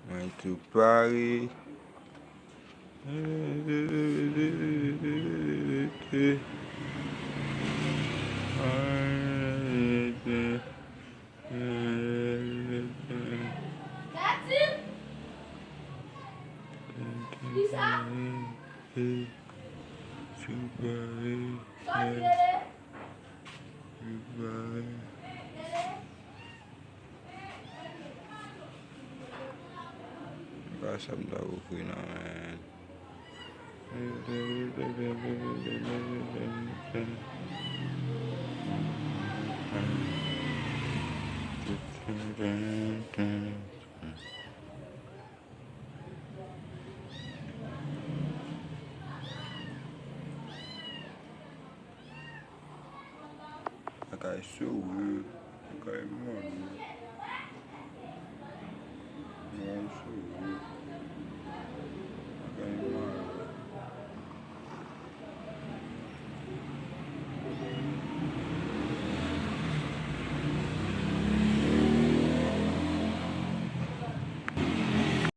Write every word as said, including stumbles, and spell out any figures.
Mwen tou pare. Tou pare. Tou pare. Pa sa m ta ofri non, man. Sa kay souri, sa kay mòde.